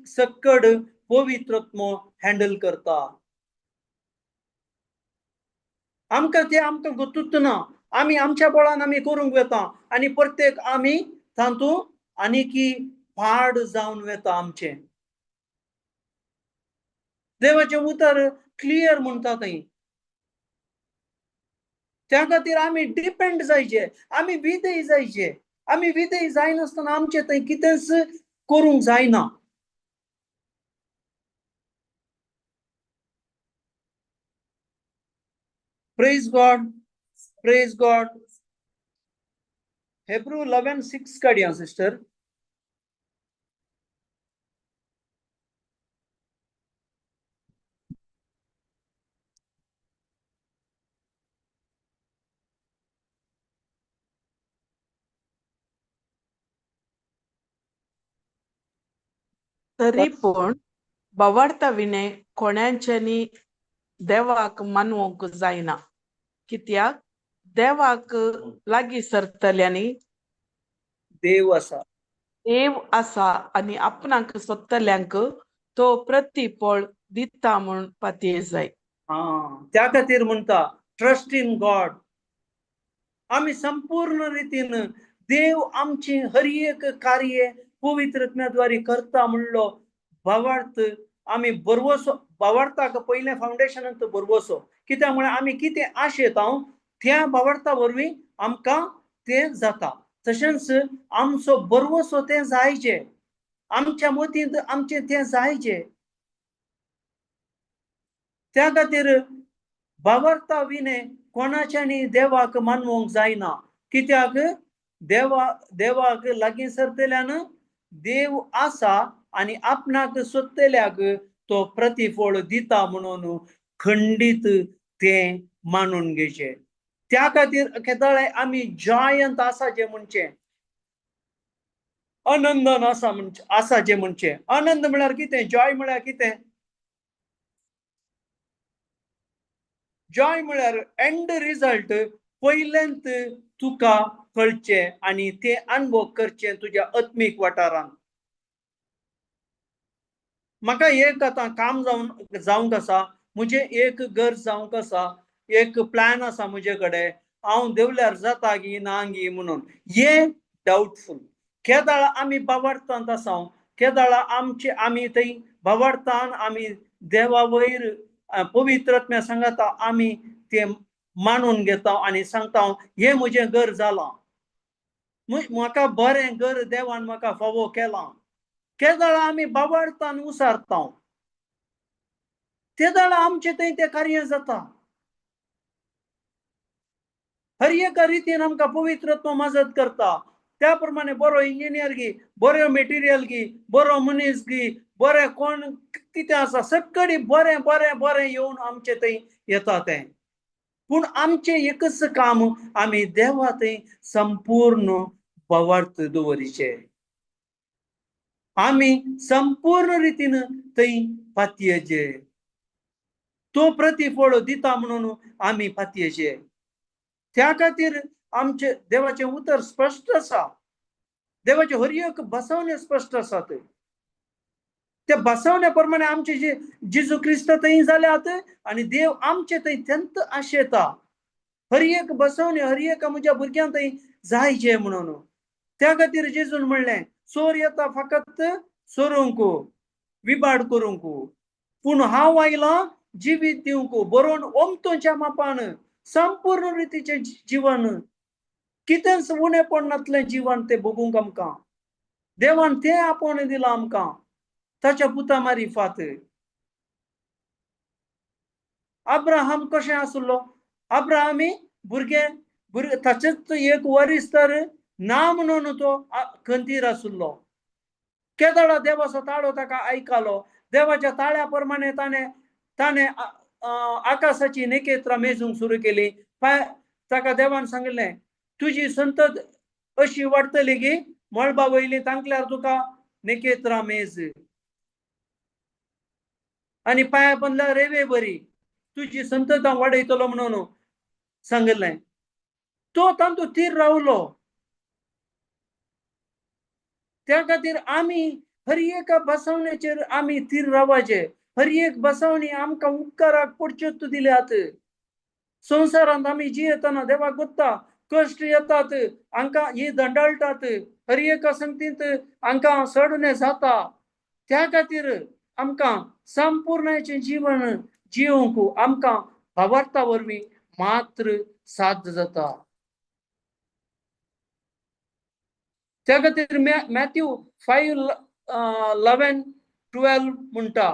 सक्कड पवित्र आत्मो हँडल करता. आमकां तें आमकां गोतूच ना, आमी आमच्या बळान आमी करूंक वता आनी प्रत्येक आमी तातूंत आनीकी पाड जावन वता आमचें. देवाचें उतर क्लियर म्हणटा थंय. त्या खातीर आमी डिपेंड जायचे, आमी विधेय जायचे. आमी विधेय जायनासतना आमचें थंय कितेंच करूंक जायना. Praise God, praise God. Hebrew 11:6 काडया सिस्टर. तरी पूण भावार्था विणे कोणाच्यांनी देवाक मानवंक जायना, कित्याक देवाक लागीं सरतल्यांनी देव आसा, देव आसा आनी आपणाक सोदतल्यांक तो प्रतिफळ दिता म्हूण पातये जाय. हा, त्या खातीर म्हणटा ट्रस्ट इन गॉड. आमी संपूर्ण रितीन देव आमची हर एक कार्य पवित्र आत्म्याद्वारे करता म्हणलो भावार्थ आमी बरवसो. भावार्थाक पयलें फावंडेशनांत बरवसो, कित्याक म्हळ्यार आमी कितें आशेता त्या भावार्था वरवीं आमकां तें जाता. तशेंच आमचो बरवसो तें जायचे, आमच्या मतींत आमचें तें जायचे. त्या खातीर भावार्था विणे कोणाच्यानी देवाक मानवंक जायना, कित्याक देवाक लागीं सरतल्यान देव आसा आनी आपणाक सोदतल्याक तो प्रतिफळ दिता म्हणून खंडीत तें मानून घेवचें. त्या खातीर केदळे आमी जॉयंत आसाचें म्हणचें, आनंदान आसा म्हणचें, आसाचें म्हणचें. आनंद म्हळ्यार कितें? जॉय म्हळ्यार कितें? जॉय म्हळ्यार एंड रिजल्ट पयलेंत तुका कळचें आनी तें अनुभव करचें तुज्या आत्मीक वाठारांत. म्हाका एक आतां काम जावंक आसा, म्हजें एक घर जावंक आसा, एक प्लॅन आसा म्हजे कडेन, हांव देवल्यार जाता गी ना गी म्हणून हें डावटफूल. केदाळा आमी भावार्थांत आसा, केदाळा आमचे आमी थंय भावार्थान आमी देवा वयर पवित्र आत्म्या सांगता आमी तें मानून घेता आनी सांगता हें म्हजें घर जालां, म्हाका बरें घर देवान म्हाका फावो केलां. केदाळा आमी भावार्थान उसारता तेदाळा आमचें थंय तें कार्य जाता. हर एका रितीन आमकां पवित्र आत्मो मजत करता. त्या प्रमाणे बरो इंजिनियर गी, बरो मेटिरियल गी, बरो मनीस गी, बरें कोण कितें आसा सगळी बरें बरें बरें येवन आमचे थंय येता तें. पूण आमचें एकच काम, आमी देवा थंय संपूर्ण भावार्थ दवरिचें, आमी संपूर्ण रितीन थंय पातयेचे, तो प्रतिफळ दिता म्हणून आमी पातयेचे. त्या खातीर आमचे देवाचें उतर स्पश्ट आसा, देवाचे हर एक बसवणे स्पश्ट आसात. त्या बसवण्या प्रमाणे आमचे जे जेजू क्रिस्त थंय जाल्यात आनी देव आमचे थंय त्यंत आशेता. हर एक बसवणे हर एक म्हज्या भुरग्यां थंय जायचे म्हणून. त्या खातीर जेजून म्हणलें, चोर येता फकत चोरूंक, विबाड करूंक, पूण हांव आयलां जिवीत दिवंक, बरोवन ओमतोच्या मापान संपूर्ण रितीचें जिवन, कितेंच उणेपण नातलें जिवन तें भोगूंक आमकां देवान तें आपोवणें दिलां आमकां ताच्या पुता मारिफात. अब्राहम कशें आसलो? अब्राहमी भुरगें भुरगे ताचेच एक वरीस तर ना म्हणून तो खंतीर आसलो. केदळा देवाचो ताळो ताका आयकलो, देवाच्या ताळ्या प्रमाणे ताणें ताणें आकाशाची नखेत्रां मेजूंक सुरू केली. ताका देवान सांगिल्लें, तुजी संतत अशी वाडटली की मळबा वयली तांकल्यार तुका नखेत्रां मेज, आनी पांया पंदल्या रेवे बरी तुजी संतत हांव वाडयतलो म्हणून सांगिल्लें. तो तातूंत थीर रावलो. त्या खातीर आमी हर एका बसवण्याचेर आमी थीर रावपाचें. हर एक बसवणी आमकां उपकाराक पडच्योच दिल्यात. संवसारांत आमी जियेतना देवाक गोत्ता कश्ट येतात, हांकां ही दंडाळटात, हर एका संगतींत हांकां चडणे जाता. त्या खातीर आमकां संपूर्णाचें जीवन जिवंक आमकां भावार्था वरवीं मात्र साध्य जाता. त्या खातीर मॅथ्यू 5:11, 12 म्हणटा,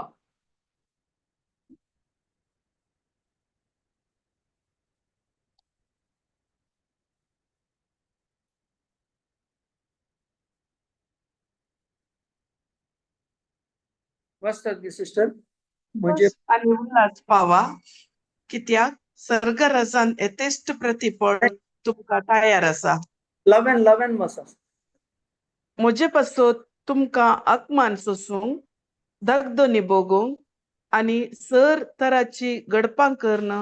वाचतात गी सिस्टर? म्हणजे आनी उल्हास पावा, कित्याक सर्गराजान येतेश्ट प्रतिफळ तुमकां तयार आसा. 11 11 वाचा. म्हजे पासत तुमकां अपमान सोसूंक दगदोनी भोगूंक आनी सर तराची घडपां करून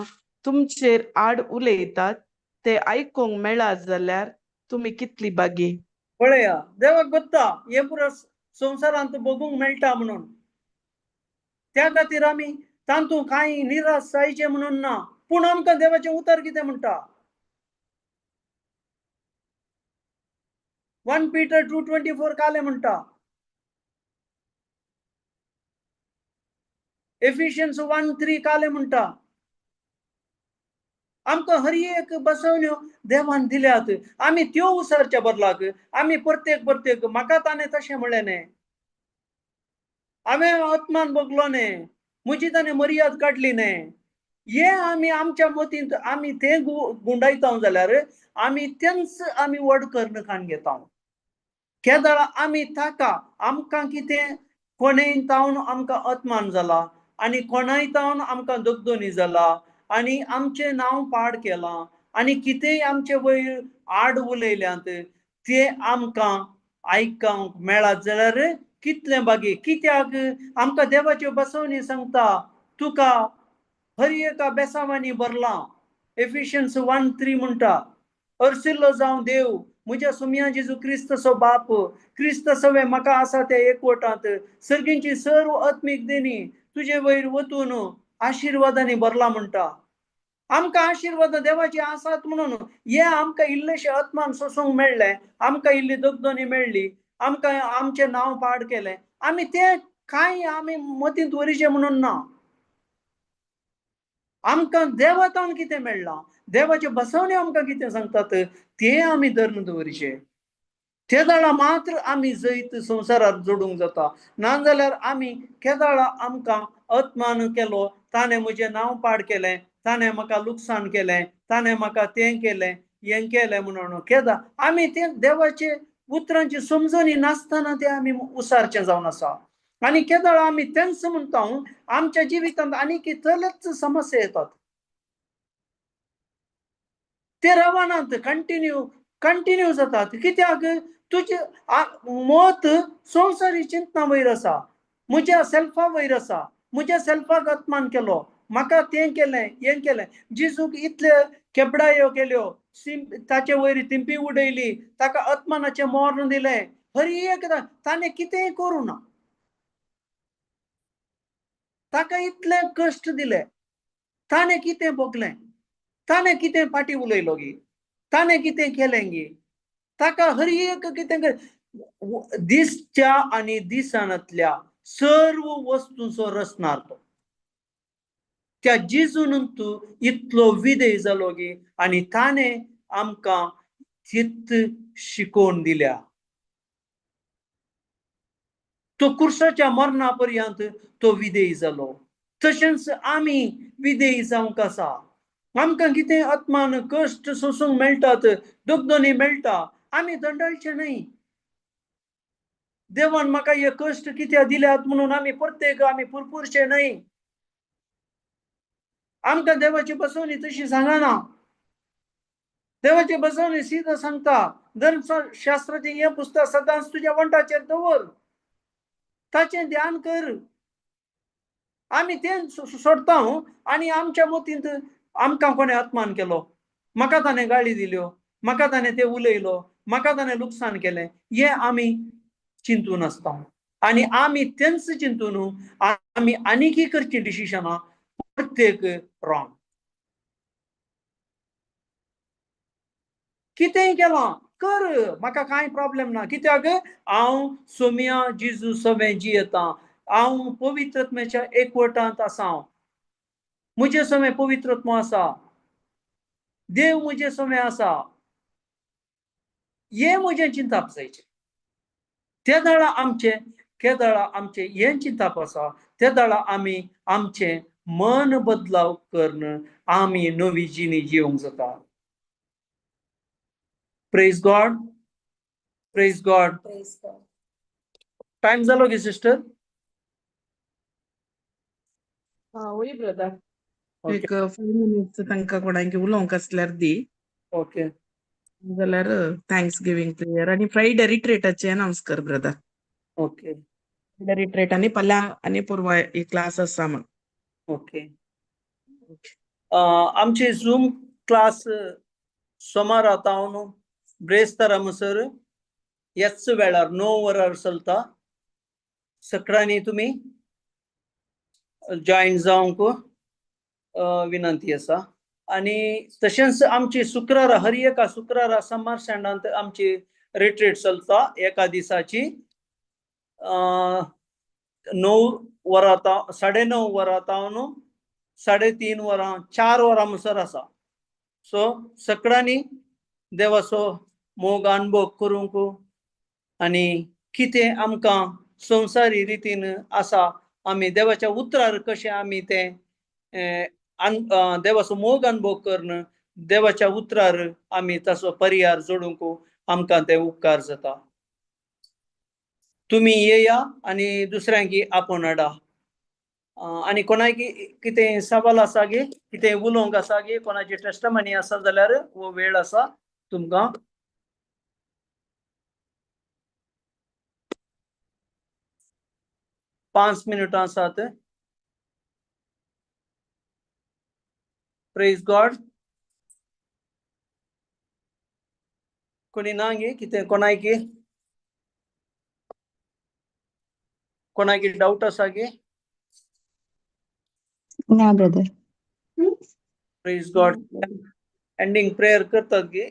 तुमचेर आड उलयतात ते आयकूंक मेळत जाल्यार तुमी कितली भागी. पळया, देवाक गोत्ता हें पुरो संवसारांत भोगूंक मेळटा म्हणून. त्या खातीर आमी तातूंत कांय निराश जायचें म्हणून ना, पूण आमकां देवाचें उतर कितें म्हणटा? 1 Peter 2:24 कालें म्हणटा, एफिशियन्स 1:3 कालें म्हणटा. आमकां हर एक बसवण्यो देवान दिल्यात, आमी त्यो उसरच्या बदलाक आमी प्रत्येक प्रत्येक म्हाका ताणें तशें म्हणलें न्ही, हांवें आत्मान भोगलो न्ही, म्हजी ताणें मर्याद काडली न्ही, हे आमी आमच्या मतींत आमी तें गुंडायता जाल्यार आमी तेंच आमी व्हड कर्ण काण घेता. केदळा आमी ताका आमकां कितें कोणेय तावन आमकां अत्मान जाला आनी कोणाय तावन आमकां दगदोनी जाला आनी आमचें नांव पाड केलां आनी कितेंय आमचे वयर आड उलयल्यात तें आमकां आयकूंक मेळत जाल्यार कितलें भागी. कित्याक आमकां देवाच्यो बसवणी सांगता तुका हर एका बेसावांनी भरलां. एफिशियन्स 1:3 म्हणटा, अर्सिल्लो जावं देव म्हज्या सुमया जेजू क्रिस्तचो बाप, क्रिस्त सवे म्हाका आसा त्या एकवटांत सर्गींची सर्व आत्मीक देणी तुजे वयर वतून आशिर्वादांनी भरला म्हणटा. आमकां आशिर्वाद देवाचे आसात म्हणून हे आमकां इल्लेशें आत्मान सोसूंक मेळ्ळें, आमकां इल्ली दगदोनी मेळ्ळी, आमकां आमचें नांव पाड केलें, आमी तें कांय आमी मतींत दवरिचें म्हणून ना. आमकां देवातावन कितें मेळ्ळां, देवाचे बसवणे आमकां कितें सांगतात तें आमी धरून दवरिचें. तेदाळा मात्र आमी जैत संवसारार जोडूंक जाता, नाजाल्यार आमी केदाळा आमकां अत्मान केलो, ताणें म्हजें नांव पाड केलें, ताणें म्हाका लुकसाण केलें, ताणें म्हाका तें केलें हें केलें म्हणून केदा आमी तें देवाचे उतरांची समजणी नासतना तें आमी उसारचें जावन आसा. आनी केदाळा आमी तेंच म्हणटा आमच्या जिवितांत आनी कितलेच समस्या येतात, ते रवानात कंटिन्यू कंटिन्यू जातात. कित्याक तुजें मत संवसारी चिंतना वयर आसा, म्हज्या सेल्फा वयर आसा, म्हज्या सेल्फाक आत्मान केलो, म्हाका तें केलें हें केलें. जेजूक इतले केबडायो केल्यो, ताचे वयर तिंपी उडयली, ताका आत्मानाचें मर्ण दिलें, हर एक ताणें कितेंय करूं ना, ताका इतले कश्ट दिले, ताणें कितें भोगलें, ताणें कितें फाटी उलयलो गी, ताणें कितें केलें गी, ताका हर एक कितें दिसच्या आनी दिसनातल्या सर्व वस्तूंचो रचणार तो. त्या जेजून तूं इतलो विधेय जालो गी आनी ताणें आमकां चित्त शिकोवन दिल्या. तो कुर्साच्या मरणा पर्यंत तो विधेय जालो. तशेंच आमी विधेय जावंक आसा. आमकां कितें आत्मान कश्ट सोसूंक मेळटात, दगदोनी मेळटा, आमी दंडाळचे न्हय. देवान म्हाका हे कश्ट कित्याक दिल्यात म्हणून आमी प्रत्येक आमी पुरपुरचे न्हय. आमकां देवाची बसवणी तशी सांगना, देवाची बसवणी सीधा सांगता, धर्मशास्त्राचें हें पुस्तक सदांच तुज्या वंटाचेर दवर, ताचें ध्यान कर. आमी तें सोडता आनी आमच्या मतींत आमकां कोणें आत्मान केलो, म्हाका ताणें गाळी दिल्यो, म्हाका ताणें तें उलयलो, म्हाका ताणें लुकसाण केलें, हें आमी चिंतून आसता. आनी आमी तेंच चिंतून आमी आनीकय करचीं डिसिशनां प्रत्येक रॉंग. कितेंय केलां कर, म्हाका कांय प्रॉब्लेम ना, कित्याक हांव सोम्या जेजू सवें जियेतां, हांव पवित्रत्म्याच्या एकवटांत आसा, म्हजे सवें पवित्रत्म आसा, देव म्हजे सवें आसा, हें म्हजें चिंताप जायचें. ते दाळा आमचें केदळा आमचें हें चिंताप आसा, ते दाळा आमी आमचें मन बदलाव करून आमी नवी जिणी जिवंक जाता. Praise God, praise God. Time जालो गी सिस्टर? वय ब्रदर, एक 5 मिनट्स तांकां कोणाक उलोवंक आसल्यार दी, ओके, जाल्यार thanks giving prayer आनी फ्रायडे रिट्रीटाचें अनावन्स कर ब्रदर. ओके, रिट्रेट आनी फाल्यां आनी परवां ही क्लास आसा म्हण. ओके. आमची झूम क्लास सोमारा तावन ब्रेस्तारा म्हणसर ह्याच वेळार 9 वरार चलता. सकाळीं तुमी जॉयन जावंक विनंती आसा. आनी तशेंच आमची शुक्रारा, हर एका शुक्रारा समर स्टँडांत आमची रिट्रीट चलता एका दिसाची. 9 वरां 9:30 वरां तावन 3:30 वरां 4 वरां म्हणसर आसा. सो सगळ्यांनी देवाचो मोग अनुभव करूंक आनी कितें आमकां संवसारी रितीन आसा, आमी देवाच्या उतरार कशें आमी तें देवाचो मोग अनुभव करून देवाच्या उतरार आमी ताचो पर्यार जोडूंक आमकां ते उपकार जाता. तुमी येया आनी दुसऱ्यांक आपोवन हाडा. आनी कोणाक कितें सवाल आसा गे, कितें उलोवंक आसा गे, कोणाची टेस्टमनी आसा जाल्यार हो वेळ आसा तुमकां. पांच मिनटां आसात. Praise God. कोणी ना गे कितें, कोणाक कोणाक डावट आसा गे? ना brother. Praise God. Ending prayer करतात गे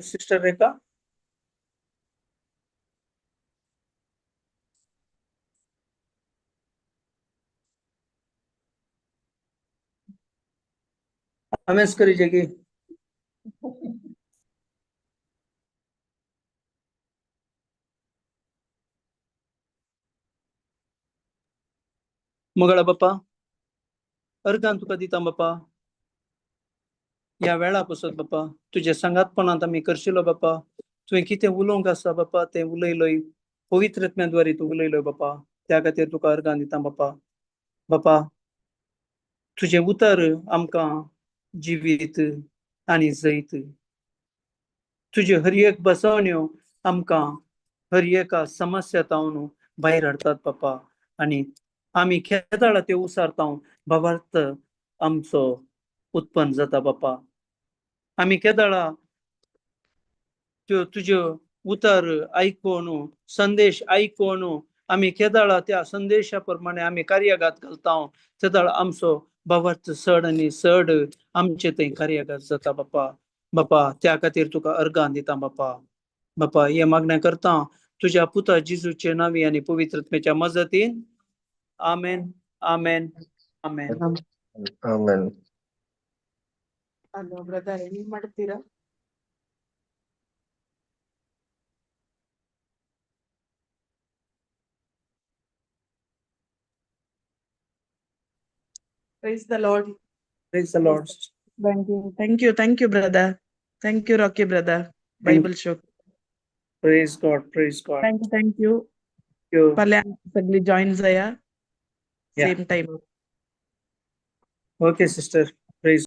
सिस्टर रेखा? हांवेंच करीचे की? मोगाळा बाप्पा, अर्गान तुका दिता बाप्पा, ह्या वेळा पसत बाप्पा तुज्या सांगातपणांत आमी करशिलो बाप्पा. तुवें कितें उलोवंक आसा बाप्पा तें उलयलोय, पवित्र आत्म्या तूं उलयलोय बाप्पा, त्या खातीर तुका अर्गान दिता बाप्पा. बाप्पा तुजें उतर आमकां जिवीत आनी जैत, तुज्यो हर एक बसवण्यो आमकां हर एका समस्या तावन भायर हाडटात बाप्पा. आनी आमी खेदाळा ते उसारता भावार्थ आमचो उत्पन्न जाता बाप्पा. आमी केदाळा त्यो तुज्यो उतर आयकून, संदेश आयकून आमी केदाळा त्या संदेशा प्रमाणे आमी कार्यागात घालता, तेदाळ आमचो भावार्थ चड आनी चड आमचे थंय कार्यागात जाता बाप्पा. बाप्पा त्या खातीर तुका अर्गान दिता बाप्पा. बाप्पा हे मागणें करता तुज्या पुता जिजूचे नांवी आनी पवित्र आत्म्याच्या मजतीन. आमेन, आमेन, आमेन. ಆಮೇನ್. ಹಲೋ ಬ್ರದರ್, ಏನ್ ಮಾಡ್ತೀರಾ? Praise the Lord. Praise the Lord. Thank you. Thank you. Thank you, brother. Thank you, Rocky brother. Bible show. Praise God, praise God. Thank you, thank you. फाल्यां सगळी जॉईन जाया. Yeah. Same time. Okay, sister.